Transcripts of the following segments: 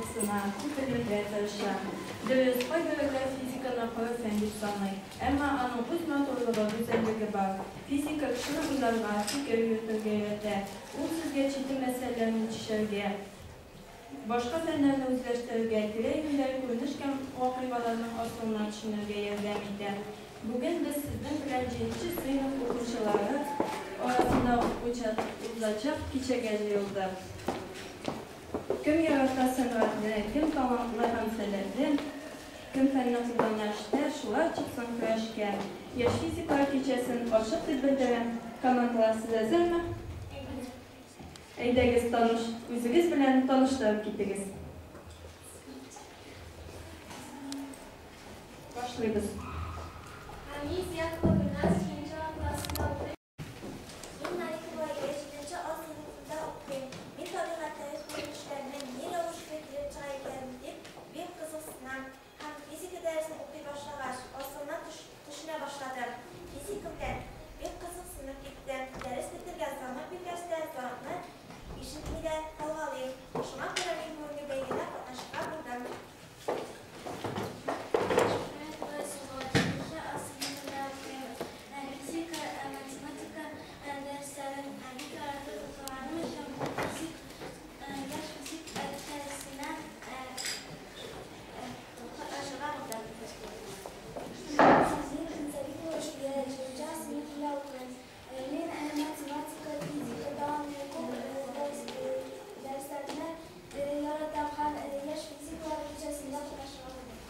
кызыксына, күп белергә тырыша. Дөрес, кайберәүләр физиканы коры фән дип саный. Әмма аның үз матурлыгы, гүзәллеге бар. Физика кешене уйларга, фикер йөртергә өйрәтә. Ул сезгә читен мәсьәләләрне чишәргә, башка фәннәрне үзләштерергә, тирә-юньдәге күренеш һәм вакыйгаларның асылына төшенергә ярдәм итә. Бүген без сезнең белән җиденче сыйныф укучылары арасында узачак кичәгә җыелдык. Кем ярата сәнгатьне, кем талантлы һәм сәләтле, кем фәнне куллана эштә, шулар чыксын көрәшкә. Яшь физиклар кичәсен ачык дип белдерәм. Командалар, сез әзерме? Әйдәгез, таныш, үзегез белән таныштырып китегез. Башлыйбыз. Мин Зиятова Гөлназ, җиденче А классында укыйм. Мин Маликова Айгөл, җиденче А сыйныфында укыйм. Мин табигатьтәге күренешләрнең ни рәвешле килеп чыга икән дип бик кызыксынам һәм физика дәресен укый башлагач, асылына төшенә башладым. Физика белән бик кызыксынып киттем. Дәрес бетергәч, звонок биргәч тә, звонокны ишетми дә калгалыйм. Шуңа күрә мин бүгенге бәйгедә катнашырга булдым. Физика, математика дәресләрен бик яратып укыганым өчен физик, яшь физик дәресенә катнашырга булдым. Мин Зарипова Рушия, җиденче А сыйныфында укыйм. Мин математика, физика тагын күп дәресләрне яратам һәм яшь физиклар кичәсендә катнашырга булдым.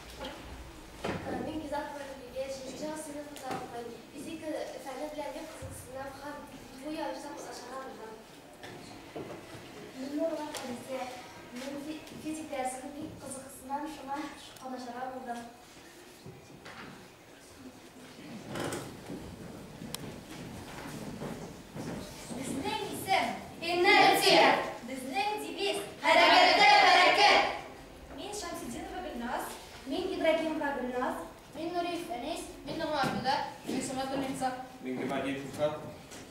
Мин Гизатова Гөлия, җиденче А сыйныфында укыйм. Физика фәне белән бик кызыксынам һәм бу ярышта катнашырга булдым. Мин Нурова Фәнисә, мин физик дәресен бик кызыксынам, шуңа катнашырга булдым. Безнең исем Инерция! Безнең девиз Хәрәкәттә бәрәкәт! Мин Шамсетдинова Гөлназ. Мин Ибрагимова Гөлназ. Мин Нуриев Фәнис. Мин Нурман Абдулла. Мин Самат Мирза. Мин Гимадиев Илфат.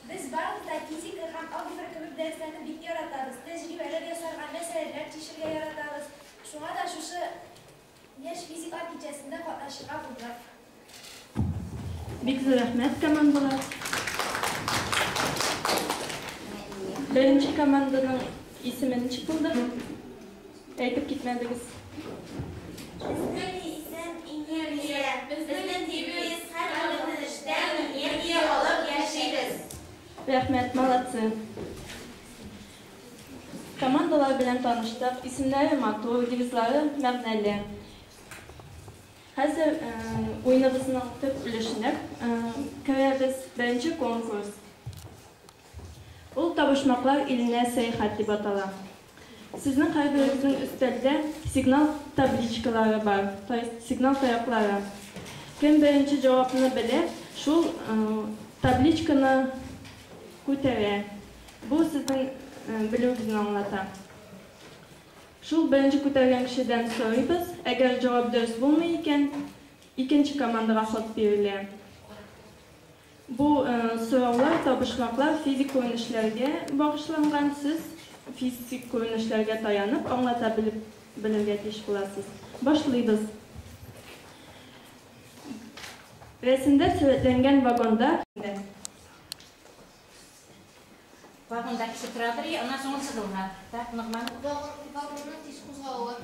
Без барыбыз да физика һәм алгебра кебек дәресләрне бик яратабыз. Тәҗрибәләр ясарга, мәсьәләләр чишергә яратабыз. Шуңа да шушы яшь физиклар кичәсендә катнашырга булдык. Бик зур рәхмәт, командалар. Беренче команданың исеме ничек булды? Әйтеп китмәдегез. Безнең исем Инерция. Безнең девиз һәр күренештән энергия алып яшибез. Рәхмәт, молодцы. Командалар белән таныштык, исемнәре матур, девизлары мәгънәле. Хәзер уеныбызның төп өлешенә керәбез. Беренче конкурс. Ул табышмаклар иленә сәяхәт дип атала. Сезнең һәрберегезнең өстәлдә сигнал табличкалары бар, то есть сигнал таяклары. Кем беренче җавапны белә, шул табличканы күтәрә. Бу сезнең белүегезне аңлата. Шул беренче күтәргән кешедән сорыйбыз, әгәр җавап дөрес булмый икән, икенче командага ход бирелә. Бу сораулар, табышмаклар физик күренешләргә багышланган, сез физик күренешләргә таянып аңлата белеп белергә тиеш буласыз. Башлыйбыз. Рәсемдә сурәтләнгән вагонда Вагонда кеше торадыр, и аннан соң ул сызылган. Так, Ногман. Вагонның тиз кузгалуы.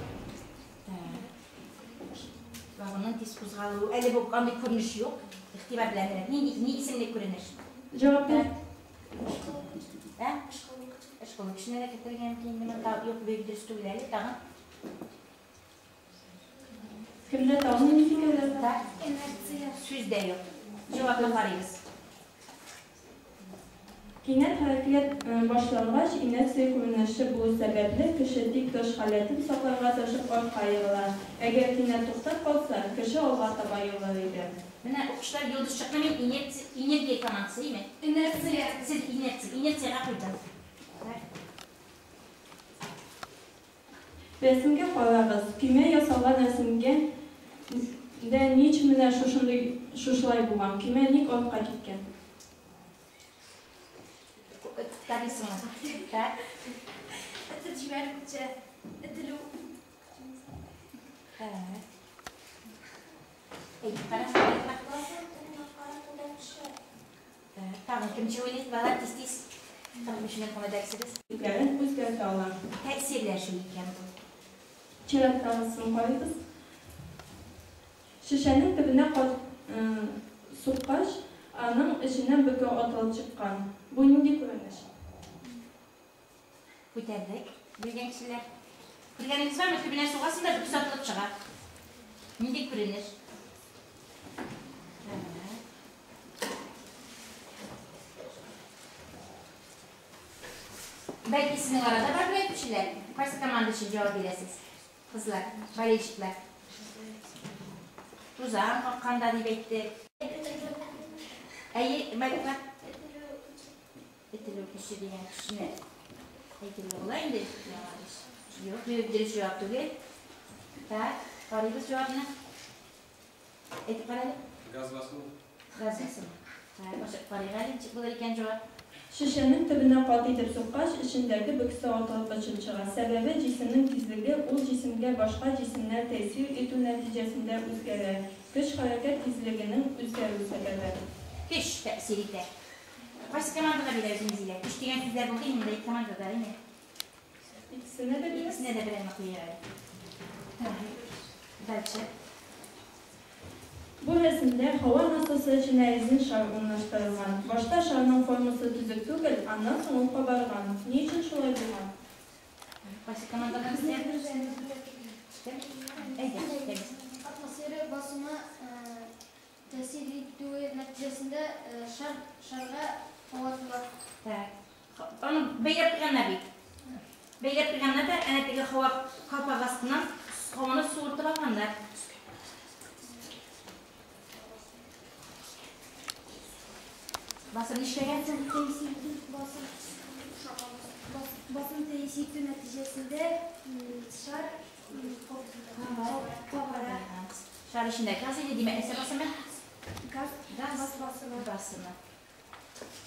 Так. Вагонның тиз кузгалуы. Әле бу андый күренеш юк. Игътибар белән генә. Нинди, ни исемле күренеш? Җавап бир. Ә? Ышкылу көченә дә кертергә мөмкин инде монда. Юк, бик дөрес түгел әле. Тагын. Кемдә тагын нинди фикерләр бар? Так. Инерция. Сүз дә юк. Җавапны карыйбыз. Кинәт хәрәкәт башлангач, инерция күренеше булу сәбәпле, кеше тик торыш халәтен сакларга тырышып артка егыла. Әгәр кинәт туктап калса, кеше алга таба егылыр иде. Менә укучылар йолдызчыкны мин инерция, энергия командасы, име? Инерция. Сез инерция, инерциягә куйдым. Так. Рәсемгә карагыз. Көймә ясалган рәсемгә дә нич менә шушындый шушылай булган? Көймә ник артка киткән? Табисыңмы? Так. Этеп җибәрү, этелү. Так. Әйтеп кара. Так, тагын кем ничек уйлый? Балалар, тиз-тиз. 45 минут кына дәресебез. Тизлекләрен үзгәртә ала. Тәэсирләшү икән бу. Чираттагысын карыйбыз. Шешәнең төбенә кат суккач, аның эченнән бөке атылып чыккан. Бу нинди күренеш? Күтәрдек, белгән кешеләр. Күргәнегез бармы, төбенә сугасың да бөкесе атылып чыга. Нинди күренеш? Бәлки сезнең арада бар әйтүчеләр? Кайсы команда өчен җавап бирәсез? Кызлар, болельщиклар. Тузан какканда дип әйттек. Әйе, Малика. Этелү көче дигән көчне әйтергә була инде. Юк, дөрес җавап түгел. Так, карыйбыз җавапны. Әйтеп кара әле. Газ басымы. Газ басымы. Так, ачып карыйк әле, ничек булыр икән җавап. Шешәнең төбенә каты итеп суккач, эчендәге бөкесе атылып очып чыга. Сәбәбе, җисемнең тизлеге ул җисемгә башка җисемнәр тәэсир итү нәтиҗәсендә үзгәрә. Көч хәрәкәт тизлегенең үзгәрү сәбәбе. Көч тәэсир итә. Кайсы командага бирәбез, Инзилә? Көч дигән сүзләр булды инде, ике командада, әйме? Икесенә дә бирәбез. Икесенә дә берәрне куйыйк әле. Так, дальше. Бу рәсемдә һава насосы эченә резин шар урнаштырылган. Башта шарның формасы төзек түгел, аннан соң ул кабарган. Ни өчен шулай булган? Кайсы командадан сезләр? Әйдә, әйдәгез. Атмосфера басымы тәэсир итүе нәтиҗәсендә шар шарга һава тула. Так. Аны бәйләп куйганнар бит. Бәйләп куйганнар да, әнә теге һава калпак астыннан һаваны суыртып алганнар. Басым нишләгән? Басым тәэсир итү нәтиҗәсендә шар кабара. Шар эчендә газ иде, димәк, нәрсә басымы? Газ, газ басымы. Басымы.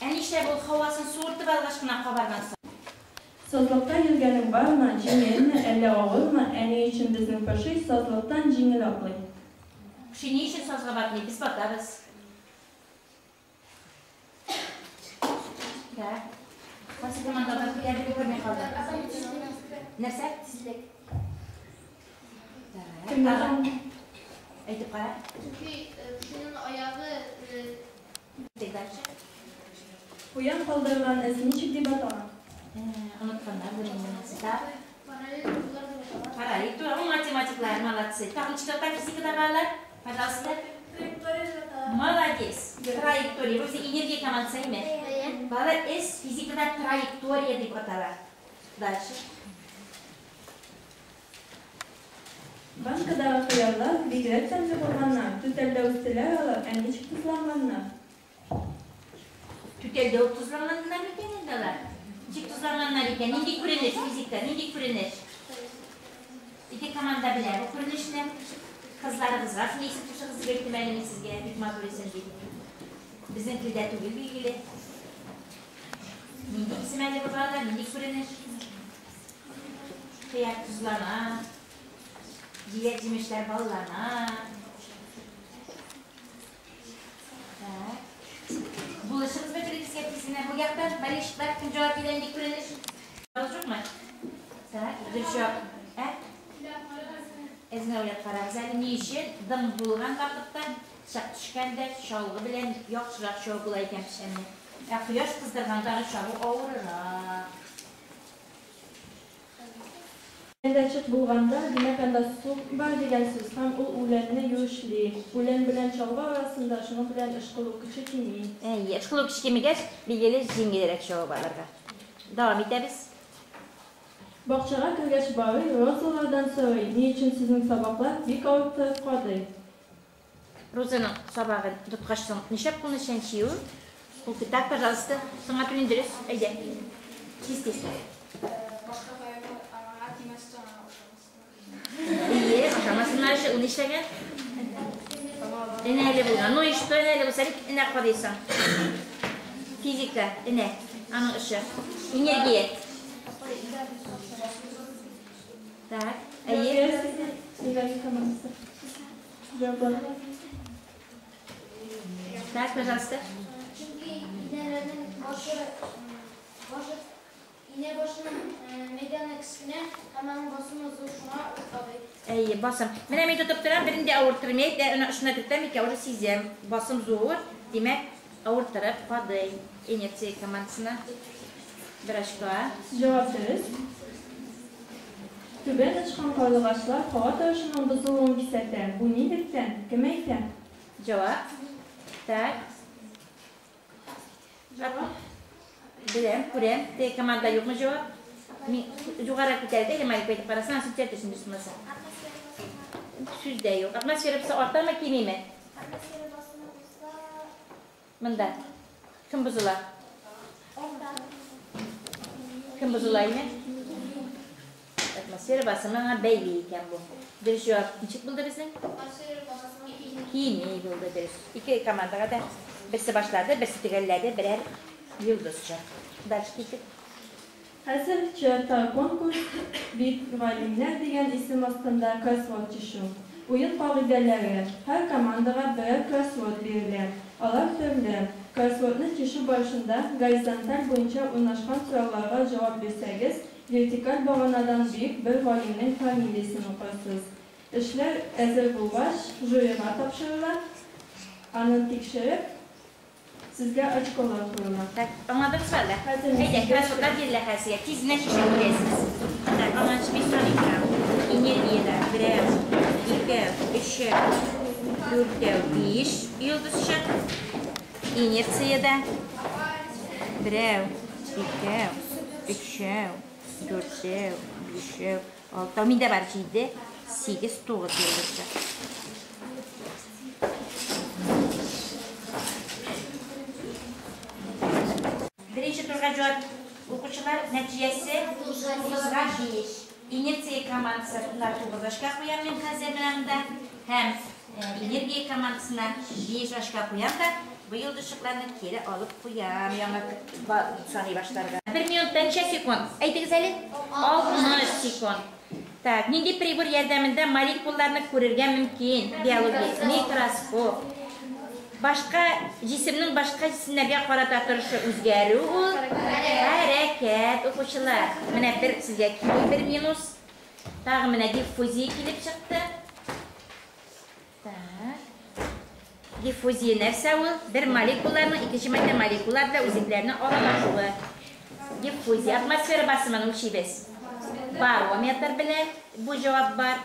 Ә нишләп ул һавасын суыртып алгач кына кабарган соң? Сазлыкта йөргәнең бармы, җиңелме, әллә авырмы, ә ни өчен безнең поши сазлыктан җиңел атлый? Поши ни өчен сазга батмый? Без батабыз. Так. Кайсы командада күтәрелеп күрми калды? Нәрсә? Тизлек. Так. Тагын. Әйтеп кара. Чөнки пошиның аягы Дальше. Куян калдырган эз ничек дип атала? Онытканнар бу инде. Так. Параллель турлар дип атала. Параллель тур. Ул математиклар молодцы. Тагын читап физикада балалар. Пожалуйста. Траектория дип атала. Молодец. Траектория. Бу безнең энергия командасы әйме? Балалар эз физикада траектория дип атала. Дальше. Банкадагы кыярлар бигрәк тәмле булганнар. Түтәлдә үстеләр алар, ә ничек тозланганнар? Түтәлдә үк тозланганнар микән инде алар? Ничек тозланганнар икән? Нинди күренеш физикта? Нинди күренеш? Ике команда белә бу күренешне. Кызларыгызга шуны исем кушыгыз дип әйттем әле мин сезгә, бик матур исем дип. Безнең телдә түгел билгеле. Нинди исем әле бу балалар? Нинди күренеш? Кыяр тозлана. Җиләк-җимешләр баллана. Так. Булышыгыз бер-берегезгә тиз генә. Бу яктан болельщиклар кем җавап бирә нинди күренеш? Юкмы? Так, дөрес җавап. Ә? Әзгә уйлап карагыз әле, ни өчен дым булган вакытта чак төшкәндә чалгы белән яхшырак чабу була икән печәнне. Ә кояш кыздырганда аны чабу авыррак. Үләндә чык булганда, димәк, анда су бар дигән сүз һәм ул үләнне юешли. Үлән белән чалгы арасында шуның белән ышкылу көче кими. Әйе, ышкылу көче кимегәч, билгеле, җиңелрәк чабып алырга. Дәвам итәбез. Бакчага кергәч Барый розалардан сорый, ни өчен сезнең сабаклар бик авырттырып кадый? Розаның сабагын тоткач соң, нишләп кулны чәнчи ул? Ул так, пожалуйста, сиңа түлин дөрес, әйдә. Тиз-тиз. Башка хайван аңа тимәс өчен аңа ошамасын. Ие, ошамасыннар өчен ул нишләгән? Энәле булган. Ну и что энәле булса, бит энә кадыйсың. Физика, энә, аның эше. Энергия. Так, әйе. Энергия командасы. Җаваплар. Так, пожалуйста. Чөнки инәләрнең башы, башы, инә башының мәйданы кечкенә һәм аның басымы зур, шуңа ул кадый. Әйе, басым. Менә мин тотып торам, берен дә авырттырмый, әйтә, әнә очына төртәм икән, уже сизәм. Басым зур, димәк, авырттырып кадый. Инерция командасына бер очко. Җавап дөрес. Түбән очкан карлыгачлар һава торышының бозылуын кисәтә. Бу нилектән? Кем әйтә? Җавап. Так. Җавап. Беләм, күрәм. Теге команда юкмы җавап? Мин югары күтәрде, әле Малик әйтеп карасаң, син төзәтерсең дөрес булмаса. Атмосфера басымы. Сүз дә юк. Атмосфера булса артамы, кимиме? Атмосфера басымы булса Монда. Кем бозыла? арта. Кем бозыла име? Атмосфера басымына бәйле икән бу. Дөрес җавап ничек булды безнең? Атмосфера басымы кими. Кими булды дөрес. Ике командага да берсе башлады, берсе төгәлләде, берәр йолдызчык. Дальше киттек. Хәзер чираттагы конкурс Бик галимнәр дигән исем астында кроссворд чишү. Уен кагыйдәләре: һәр командага берәр кроссворд бирелә. Алар төрле. Кроссвордны чишү барышында горизонталь буенча урнашкан сорауларга җавап бирсәгез, вертикаль баганадан бөек бер галимнең фамилиясен укырсыз. Эшләр әзер булгач, жюрига тапшырыла. Аны тикшереп, сезгә очколар куела. Так, аңладыгызмы әллә? Хәзер мин Әйдә, сезгә кроссвордлар бирелә хәзер сезгә. Тиз генә чишеп киләсез. Так, аңланчы мин саныйм торам. Энергиядә берәү, икәү, өчәү, дүртәү, биш йолдызчык. Инерциядә берәү, икәү, өчәү, дүртәү, бишәү, алтау. Миндә бар җиде, сигез, тугыз йолдызчык. Беренче турга җавап укучылар нәтиҗәсе 9-га 5. Инерция командасына 9 очка куям мин хәзер менә монда. Һәм энергия командасына 5 очка куям да, бу йолдызчыкларны кире алып куям яңа саный башларга. 1 минутта ничә секунд? Әйтегез әле. 60 секунд. Так, нинди прибор ярдәмендә молекулаларны күрергә мөмкин? Биология, микроскоп. Башка җисемнең башка җисемнәргә карата торышы үзгәрү ул хәрәкәт, укучылар. Менә бер сезгә килде бер минус. Тагы менә диффузия килеп чыкты. Так. Диффузия нәрсә ул? Бер молекулаларның икенче матдә молекулалар белән үзлекләрне аралашуы. Диффузия. Атмосфера басымын үлчибез. Барометр белән бу җавап бар.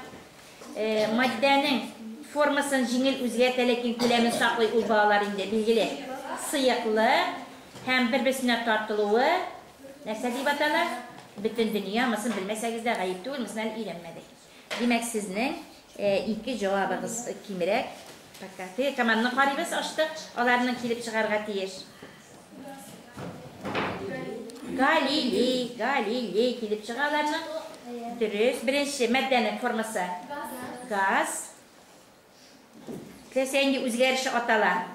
Матдәнең формасын җиңел үзгәртә, ләкин күләмен саклый ул балалар инде, билгеле. Сыеклы һәм бер-берсенә тартылуы нәрсә дип атала? Бөтен дөнья, монысын белмәсәгез дә гаеп түгел, монысын әле өйрәнмәдек. Димәк, сезнең ике җавабыгыз кимрәк. Пока. Теге команданы карыйбыз, ачтык. Аларның килеп чыгарга тиеш. Галилей, Галилей килеп чыга аларның. Дөрес. Беренче матдәнең формасы газ. Теләсә нинди үзгәреше атала.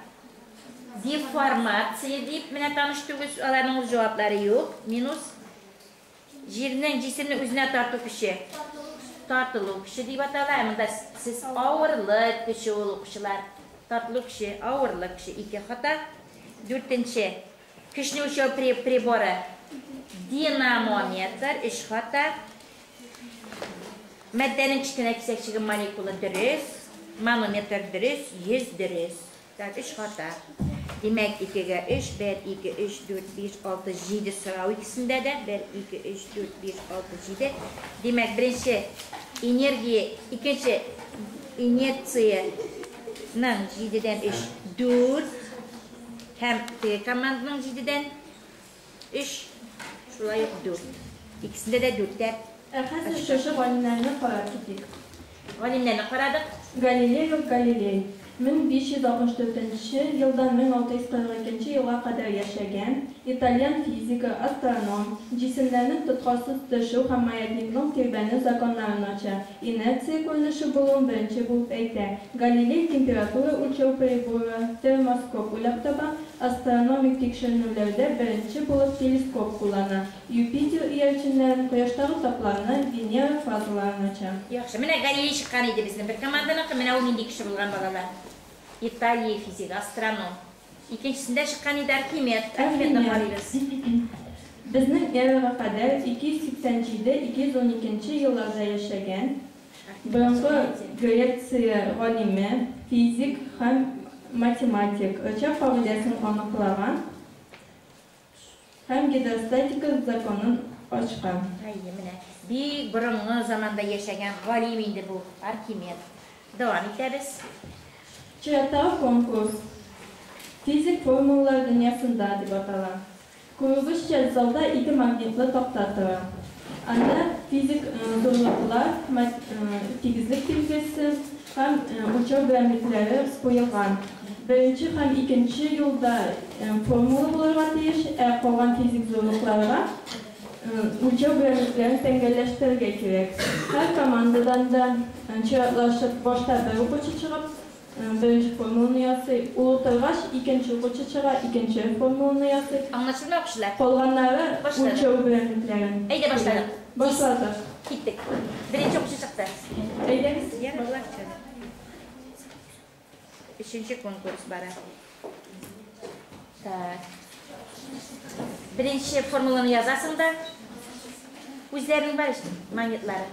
Деформация дип менә таныш түгел, аларның үз җаваплары юк. Минус. Җирнең җисемне үзенә тарту көче. Тартылу көче дип атала. Ә монда сез авырлык көче ул, укучылар. Тартылу көче, авырлык көче. Ике хата. Дүртенче. Көчне үлчәү приборы. Динамометр. Өч хата. Матдәнең кечкенә кисәкчеге молекула дөрес. Манометр дөрес, 100 дөрес. Так, өч хата. Димәк, 2-гә 3, 1, 2, 3, 4, 5, 6, 7 сорау икесендә дә. 1, 2, 3, 4, 5, 6, 7. Димәк, беренче энергия, икенче инерцияның 7-дән 3, 4. Һәм теге команданың 7-дән 3, шулай ук 4. Икесендә дә 4-тә. Ә хәзер шушы галимнәрне карап китик. Галимнәрне карадык. Галилео Галилей. 1564 елдан 1642 елга кадәр яшәгән, итальян физигы, астроном, җисемнәрнең тоткасыз төшү һәм маятникның тирбәнү законнарын ача, инерция күренеше булуын беренче булып әйтә. Галилей температура үлчәү приборы, термоскоп уйлап таба, астрономик тикшеренүләрдә беренче булып телескоп куллана, Юпитер иярченнәрен, Кояштагы тапларны, Венера фазаларын ача. Яхшы, менә Галилей чыккан иде безнең бер команданыкы, менә ул нинди кеше булган, балалар. Италия физигы, астроном. Икенчесендә чыккан иде Архимед. Архимедны карыйбыз. Безнең эрага кадәр 287-212 нче елларда яшәгән, борынгы Греция галиме, физик һәм математик, рычаг кагыйдәсен аныклаган һәм гидростатика законын ачкан. Әйе, менә бик борынгы заманда яшәгән галим инде бу Архимед. Дәвам итәбез. Чираттагы конкурс Физик формулалар дөньясында дип атала. Күрүебезчә, залда ике магнитлы такта тора. Анда физик зурлыклар, тигезлек билгесе һәм үлчәү берәмлекләре куелган. Беренче һәм икенче юлда формула булырга тиеш, ә калган физик зурлыкларга үлчәү берәмлекләрен тәңгәлләштерергә кирәк. Һәр командадан да чиратлашып башта бер укучы чыгып, беренче формуланы ясый. Ул утыргач, икенче укучы чыга, икенче формуланы ясый. Аңлашылмы, укучылар? Калганнары Башладык. үлчәү берәмлекләрен. Әйдә, башладык. Башладык. Киттек. Беренче укучы чыкты. Әйдәгез. Өченче конкурс бара. Так. Беренче формуланы язасың да, үзләренең бар магнитлары.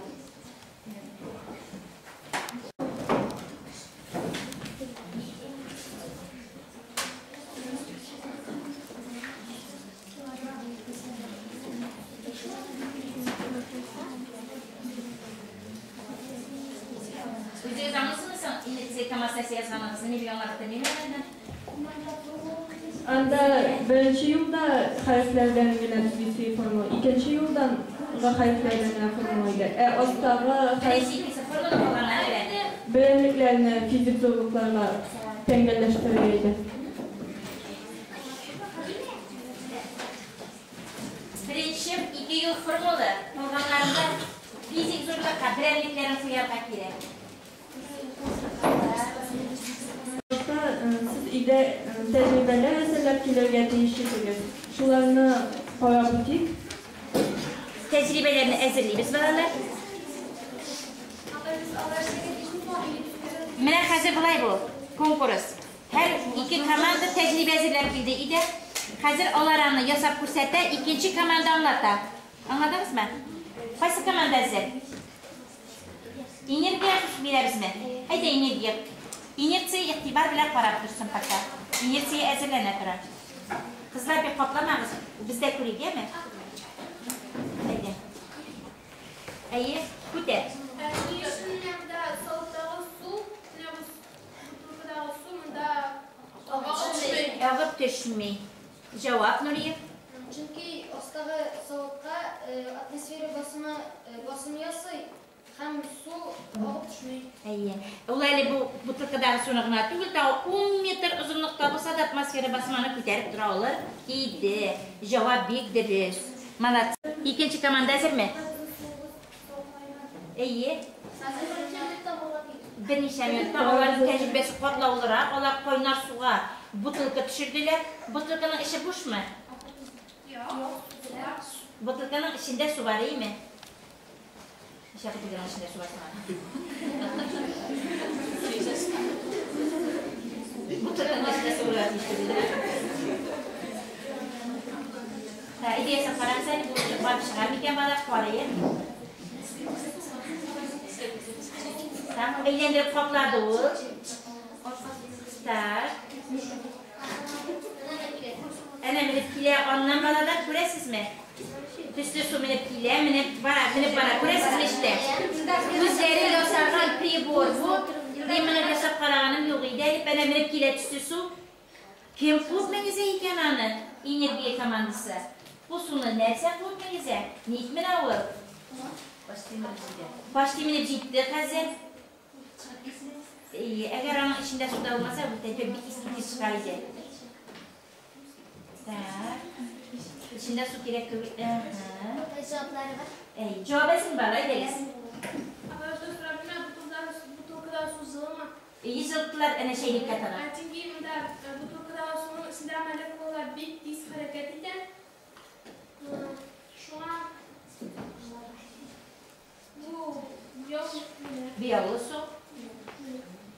Үзегез аңлыйсызмы соң? Инерция комасы нәрсә язганыгызны мин бик аңлап бетермим әле. Анда беренче юлда хәрефләрдән генә төзисе формула, икенче юлдан хәрефләрдән генә формула иде. Ә астагы хәреф Беренче икенче формула калганнары белән. берәмлекләрне физик зурлыкларга тәңгәлләштерергә иде. Беренче ике юл формула, калганнарында физик зурлыкка берәмлекләрен куярга кирәк. Башта сез өйдә тәҗрибәләр әзерләп килергә тиеш идегез. Шуларны карап үтик. Тәҗрибәләрне әзерлибез, балалар. Менә хәзер болай бу конкурс. Һәр ике команда тәҗрибә әзерләп килде иде. Хәзер алар аны ясап күрсәтә, икенче команда аңлата. Аңладыгызмы? Кайсы команда әзер? Энергия бирәбезме? Әйдә, энергия. Инерция игътибар белән карап торсын пока. Инерция әзерләнә тора. Кызлар, бик капламагыз. Без дә күрик, яме? Әйдә. Әйе, күтәр. Ни өчен менә монда савыттагы су, менә бу бутылкадагы су монда агып төшми? Агып төшми. Җавап, Нуриев. Чөнки астагы савытка атмосфера басымы басым ясый һәм су агып төшми. Әйе. Ул әле бу бутылкадагы суны гына түгел, тагы 10 метр озынлыкта булса да атмосфера басымы аны күтәреп тора алыр иде. Җавап бик дөрес. Молодцы. Икенче команда әзерме? Әйе. Берничә минутта аларның тәҗрибәсе катлаулырак, алар кайнар суга бутылка төшерделәр. Бутылканың эче бушмы? Бутылканың эчендә су бар, әйеме? Ничә бутылканың эчендә су бар соң? Бутылканың эчендә су булырга тиеш түгел, Ә, идеясын карагыз әле, бу барып чыгар микән, бала, карыйк. Так, әйләндереп каплады ул. Так. Әнә менеп килә, аннан балалар күрәсезме? Төсле су менеп килә, менеп бара, менеп бара. Күрәсезме эштә? Үзләре ясаган прибор бу. Мин моны ясап караганым юк иде әле. Әнә менеп килә төсле су. Кем куып менгезә икән аны? Энергия командасы. Бу суны нәрсә куып менгезә? Ник менә ул? Почти менеп җитте хәзер. Әгәр аның эчендә су да булмаса, бу тәҗрибә бик тиз чыга иде. Так. Эчендә су кирәк түгел. Җаваплары бар. Әй, җавап әзме бар, әйдәгез. Апа, что сорап, бутылкада су җылымы? Әйе, җылыттылар, әнә чәйнеккә тыгып. Чөнки монда бутылкадагы суның эчендә молекулалар бик тиз хәрәкәт итә. Шуңа бу буяу. Буяулы су.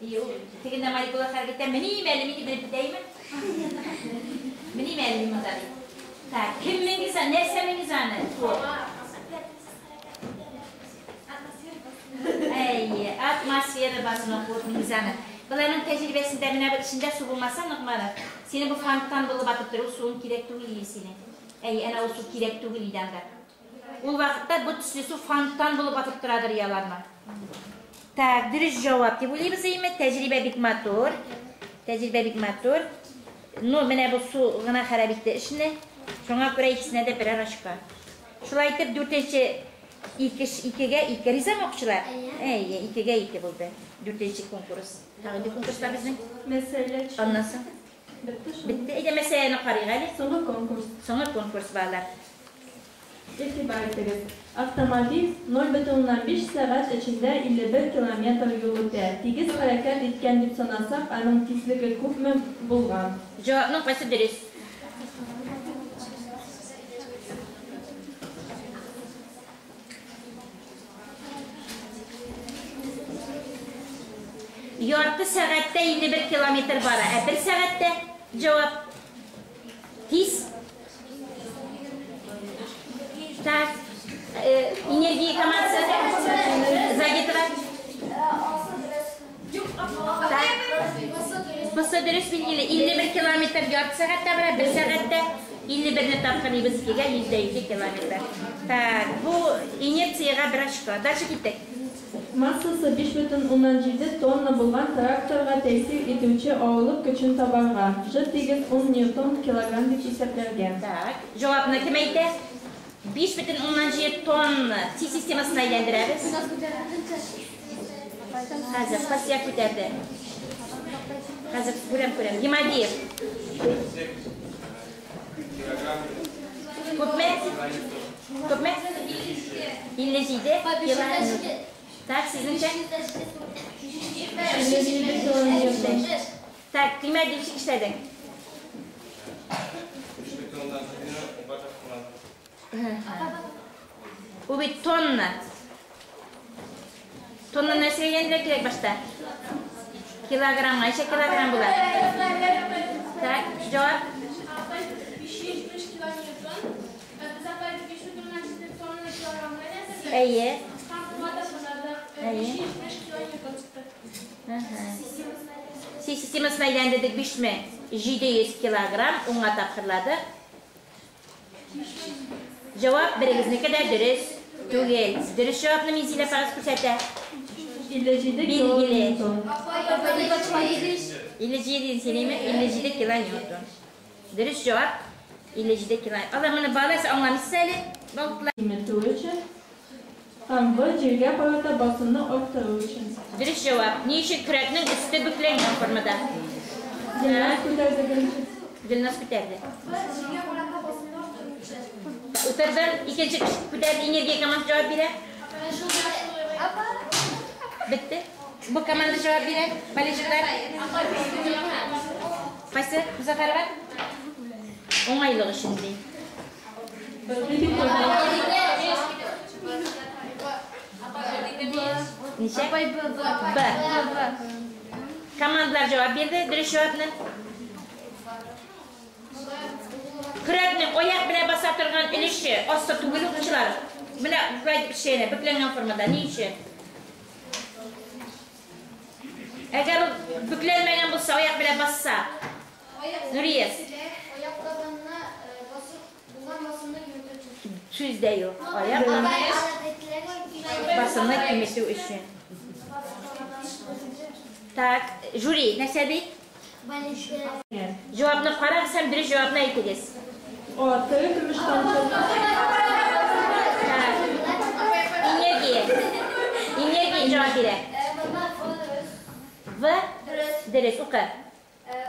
Тегендә молекулалар хәрәкәт итә. Меним әле, мин белеп бетәйме? Меним әле мин монда дип. Так, кем менгез, нәрсә менгез аны? Әйе, атмосфера басымы куып менгез аны. Боларның тәҗрибәсендә менә бер эчендә су булмаса, Ногманов, сине бу фонтан булып атып тору суың кирәк түгел иде синең. Әйе, әнә ул су кирәк түгел иде анда. Ул вакытта бу төсле су фонтан булып атып торадыр яларма. Так, дөрес җавап дип уйлыйбыз әйеме? Тәҗрибә бик матур. Тәҗрибә бик матур. Ну, менә бу су гына харап итте эшне. Шуңа күрә икесенә дә берәр очко. Шулай итеп, дүртенче икегә ике. Ризамы укучылар? Әйе, икегә ике булды. Дүртенче конкурс. Тагын бер конкурс бар безнең. Мәсьәлә. Аннан соң. Бетте шул. Бетте. Әйдә, мәсьәләне карыйк әле. Соңгы конкурс. Соңгы конкурс балалар. Игътибар итегез. Автомобиль 0,5 сәгать эчендә 51 километр юл үтә. Тигез хәрәкәт иткән дип санасак, аның тизлеге күпме булган? Җавапның кайсы дөрес? Ярты сәгатьтә 51 километр бара. Ә бер сәгатьтә җавап тиз. Так, энергия командасы Загитова. Так, бусы дөрес билгеле. 51 километр ярты сәгатьтә бара, бер сәгатьтә 51-не тапкырыйбыз икегә, 102 километр. Так, бу инерциягә бер очко. Дальше киттек. Массасы 5,7 тонна булган тракторга тәэсир итүче авырлык көчен табарга. Ж тигез 10 ньютон килограмм дип исәпләргә. Так, җавапны кем әйтә? 5,7 тонна Си системасына әйләндерәбез. Хәзер Фасия күтәрде. Хәзер күрәм, күрәм. Гимадиев. Күпме? Күпме? 57 килоньютон. Так, сезнеңчә? 57 килоньютон. Так, Гимадиев ничек эшләдең? Бу бит тонна. Тонна нәрсәгә әйләндерә кирәк башта? Килограммга. Ничә килограмм була? Так, җавап. 570 килоньютон. Без апай 5,7 тонна килограммга әйләндердек. Әйе. Һәм уңа да санадык. 570 килоньютон чыкты. Си системасына әйләндердек 5700 килограмм уңа тапкырладык. Җавап берегезнеке дә дөрес түгел. Дөрес җавапны Минзилә апагыз күрсәтә. 57 Билгеле. килоньютон. 57 дисеңме? 57 килоньютон. Дөрес җавап 57 килоньютон. Алар моны баласы аңламыйсыз әле. Балыклар. Киметү өчен һәм В җиргә карата басымны арттыру өчен. Дөрес җавап. Ни өчен көрәкнең өсте бөкләнгән формада? Гөлназ күтәрде беренче. Гөлназ күтәрде. Утырды, икенче кеше күтәрде, энергия командасы җавап бирә. Бетте. Бу команда җавап бирә. Болельщиклар. Кайсы? Музафарова? Уңайлык өчен ди. Ничә? Б. Командалар җавап бирде, дөрес җавапны. Көрәкнең аяк белән баса торган өлеше асты түгел укучылар. Менә шулай дип эшләнә, бөкләнгән формада. Ни өчен? Әгәр ул бөкләнмәгән булса, аяк белән басса. Нуриев. Аяк табанына басып, булган басымны киметү өчен. Сүз дә юк. Аяк басымны киметү өчен. Так, жюри, нәрсә ди? Җавапны карагыз һәм дөрес җавапны әйтегез. О, тере көмеш тамчы. Так. Энергия. Энергия җавап бирә. В В. Дөрес. Дөрес, укы.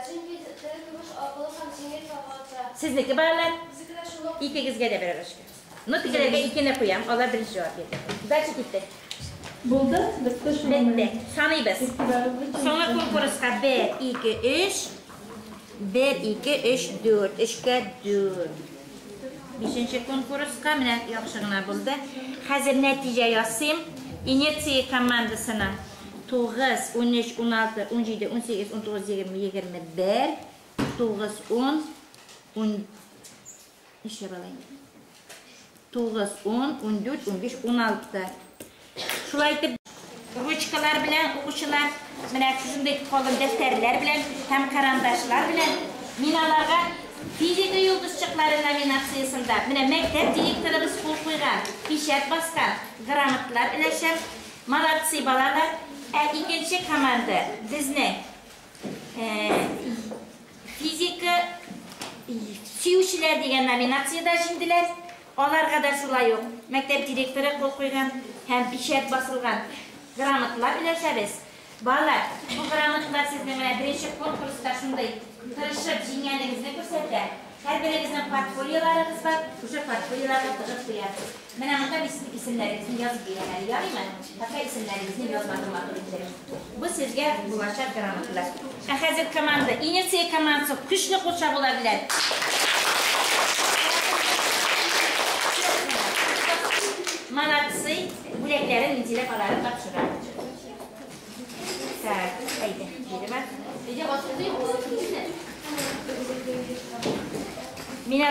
Чөнки тере көмеш акыллы һәм җиңел таркала. Сезнеке, балалар? Безнеке дә шул ук. Икегезгә дә берәр очко. Ну, тегеләргә икене куям, алар беренче җавап бирде. Дальше киттек. Булды, бетте шул. Бетте. Саныйбыз. Игътибарыгыз өчен Соңгы конкурска 1, 2, 3. 1, 2, 3, 4. 3-кә 4. Бишенче конкурска менә яхшы гына булды. Хәзер нәтиҗә ясыйм. Инерция командасының 9, 13, 16, 17, 18, 19, 20, 21, 9, 10, 10, ничә бала инде? 9, 10, 14, 15, 16. Шулай итеп, ручкалар белән укучылар, менә шушындый калын дәфтәрләр белән һәм карандашлар белән мин аларга физика йолдызчыклары номинациясендә менә мәктәп директорыбыз кул куйган, печать баскан грамоталар өләшәм. Молодцы, балалар. Ә икенче команда безнең физика сөючеләр дигән номинациядә җиңделәр. Аларга да шулай ук мәктәп директоры кул куйган һәм печать басылган грамоталар өләшәбез. Балалар, бу грамоталар сезнең менә беренче конкурста шундый тырышып җиңгәнегезне күрсәтә. Һәрберегезнең портфолиоларыгыз бар, шушы портфолиоларга тыгып куябыз. Менә монда мин сезнең исемнәрегезне язып бирәм әле, ярыймы? Пока исемнәрегезне язмадым матур иттереп. Бу сезгә булачак грамоталар. Ә хәзер команда, Инерция командасы көчле кул чабулар белән. Молодцы, бүләкләрен Минзилә алары тапшыра. Так, әйдә, биреп бар. Әйдә, басып. Мин